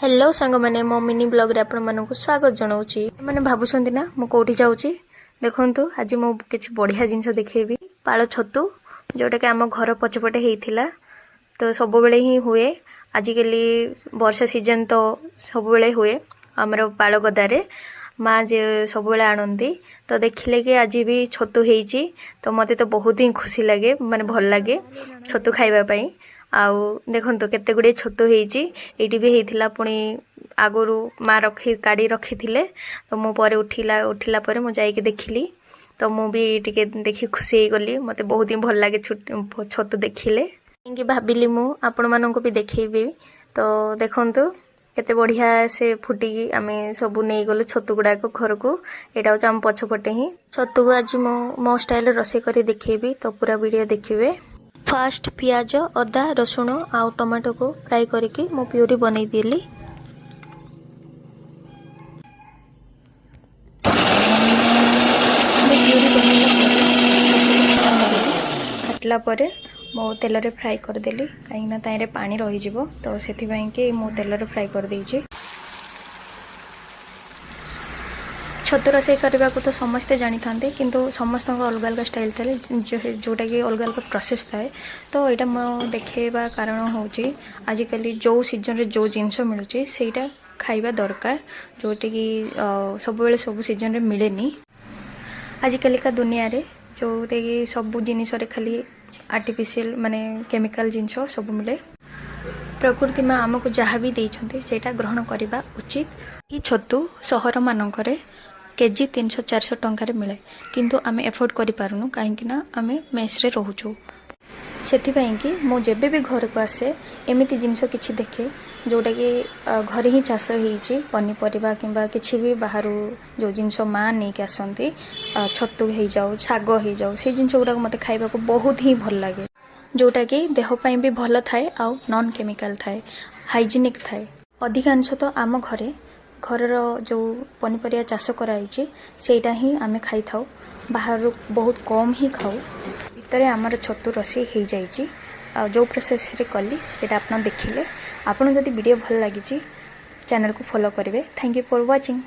Hello ସାଙ୍ଗମାନେ, ମୋ mini ବ୍ଲଗ୍ରେ ଆପଣମାନଙ୍କୁ ସ୍ୱାଗତ ଜଣାଉଛି। ମାନେ ଭାବୁଛନ୍ତି ନା ମୁଁ କେଉଁଠି ଯାଉଛି? ଦେଖନ୍ତୁ, ଆଜି ମୁଁ କିଛି ବଢ଼ିଆ ଜିନିଷ ଦେଖେଇବି। ପାଳ ଛତୁ, ଯେଉଁଟାକି ଆମ ଘର ପଛପଟେ ହେଇଥିଲା। ତ ସବୁବେଳେ ହିଁ ହୁଏ। ଆଜିକାଲି ବର୍ଷା ସିଜନ୍ ତ ସବୁବେଳେ ହୁଏ। ଆମର ପାଳ ଗଦାରେ ମା ଯେ ସବୁବେଳେ ଆଣନ୍ତି। ତ ଦେଖିଲେ କି ଆଜି ବି ଛତୁ ହେଇଛି, ତ ମୋତେ ତ ବହୁତ ହିଁ ଖୁସି ଲାଗେ, ମାନେ ଭଲ ଲାଗେ ଛତୁ ଖାଇବା ପାଇଁ। ଆଉ ଦେଖନ୍ତୁ, କେତେ ଗୁଡ଼ିଏ ଛତୁ ହେଇଛି। ଏଇଠି ବି ହେଇଥିଲା। ପୁଣି ଆଗରୁ ମା ରଖି କାଢ଼ି ରଖିଥିଲେ। ତ ମୁଁ ପରେ ଉଠିଲା ଉଠିଲା ପରେ ମୁଁ ଯାଇକି ଦେଖିଲି, ତ ମୁଁ ବି ଟିକେ ଦେଖି ଖୁସି ହେଇଗଲି। ମୋତେ ବହୁତ ହିଁ ଭଲ ଲାଗେ ଛତୁ ଦେଖିଲେ। କାହିଁକି ଭାବିଲି ମୁଁ ଆପଣମାନଙ୍କୁ ବି ଦେଖେଇବି। ତ ଦେଖନ୍ତୁ, କେତେ ବଢ଼ିଆ ସେ ଫୁଟିକି ଆମେ ସବୁ ନେଇଗଲୁ ଛତୁ ଗୁଡ଼ାକ ଘରକୁ। ଏଇଟା ହେଉଛି ଆମ ପଛପଟେ ହିଁ। ଛତୁକୁ ଆଜି ମୁଁ ମୋ ଷ୍ଟାଇଲରେ ରୋଷେଇ କରି ଦେଖେଇବି, ତ ପୁରା ଭିଡ଼ିଓ ଦେଖିବେ। ଫାଷ୍ଟ ପିଆଜ, ଅଦା, ରସୁଣ ଆଉ ଟମାଟୋକୁ ଫ୍ରାଏ କରିକି ମୁଁ ପ୍ୟୁରି ବନେଇଦେଲି। ପ୍ୟୁରି ବନେଇଲା ପରେ ଛତୁକୁ ମୁଁ କାଟିଦେଲି। କାଟିଲା ପରେ ମୁଁ ତେଲରେ ଫ୍ରାଏ କରିଦେଲି, କାହିଁକିନା ତାହିଁରେ ପାଣି ରହିଯିବ। ତ ସେଥିପାଇଁକି ମୁଁ ତେଲରେ ଫ୍ରାଏ କରିଦେଇଛି। ଛତୁ ରୋଷେଇ କରିବାକୁ ତ ସମସ୍ତେ ଜାଣିଥାନ୍ତି, କିନ୍ତୁ ସମସ୍ତଙ୍କ ଅଲଗା ଅଲଗା ଷ୍ଟାଇଲ୍ ଥାଏ, ଯେଉଁଟାକି ଅଲଗା ଅଲଗା ପ୍ରୋସେସ୍ ଥାଏ। ତ ଏଇଟା ମୁଁ ଦେଖେଇବା କାରଣ ହେଉଛି, ଆଜିକାଲି ଯେଉଁ ସିଜନ୍ରେ ଯେଉଁ ଜିନିଷ ମିଳୁଛି, ସେଇଟା ଖାଇବା ଦରକାର, ଯେଉଁଟାକି ସବୁବେଳେ ସବୁ ସିଜନ୍ରେ ମିଳେନି। ଆଜିକାଲିକା ଦୁନିଆରେ ଯେଉଁଟାକି ସବୁ ଜିନିଷରେ ଖାଲି ଆର୍ଟିଫିସିଆଲ୍, ମାନେ କେମିକାଲ ଜିନିଷ ସବୁ ମିଳେ। ପ୍ରକୃତି ମା ଆମକୁ ଯାହା ବି ଦେଇଛନ୍ତି, ସେଇଟା ଗ୍ରହଣ କରିବା ଉଚିତ। ଏହି ଛତୁ ସହରମାନଙ୍କରେ କେଜି 300-400 ଟଙ୍କାରେ ମିଳେ, କିନ୍ତୁ ଆମେ ଏଫୋର୍ଡ଼ କରିପାରୁନୁ, କାହିଁକିନା ଆମେ ମେସ୍ରେ ରହୁଛୁ। ସେଥିପାଇଁକି ମୁଁ ଯେବେ ବି ଘରକୁ ଆସେ, ଏମିତି ଜିନିଷ କିଛି ଦେଖେ ଯେଉଁଟାକି ଘରେ ହିଁ ଚାଷ ହେଇଛି, ପନିପରିବା କିମ୍ବା କିଛି ବି ବାହାରୁ ଯେଉଁ ଜିନିଷ ମା ନେଇକି ଆସନ୍ତି, ଛତୁ ହେଇଯାଉ, ଶାଗ ହେଇଯାଉ, ସେଇ ଜିନିଷ ଗୁଡ଼ାକ ମୋତେ ଖାଇବାକୁ ବହୁତ ହିଁ ଭଲ ଲାଗେ, ଯେଉଁଟାକି ଦେହ ପାଇଁ ବି ଭଲ ଥାଏ ଆଉ ନନ୍ କେମିକାଲ ଥାଏ, ହାଇଜିନିକ୍ ଥାଏ। ଅଧିକାଂଶ ତ ଆମ ଘରେ ଘରର ଯେଉଁ ପନିପରିବା ଚାଷ କରାହେଇଛି, ସେଇଟା ହିଁ ଆମେ ଖାଇଥାଉ। ବାହାରୁ ବହୁତ କମ୍ ହିଁ ଖାଉ। ଭିତରେ ଆମର ଛତୁ ରୋଷେଇ ହେଇଯାଇଛି। ଆଉ ଯେଉଁ ପ୍ରୋସେସ୍ରେ କଲି, ସେଇଟା ଆପଣ ଦେଖିଲେ। ଆପଣ ଯଦି ଭିଡ଼ିଓ ଭଲ ଲାଗିଛି, ଚ୍ୟାନେଲକୁ ଫଲୋ କରିବେ। Thank you for watching.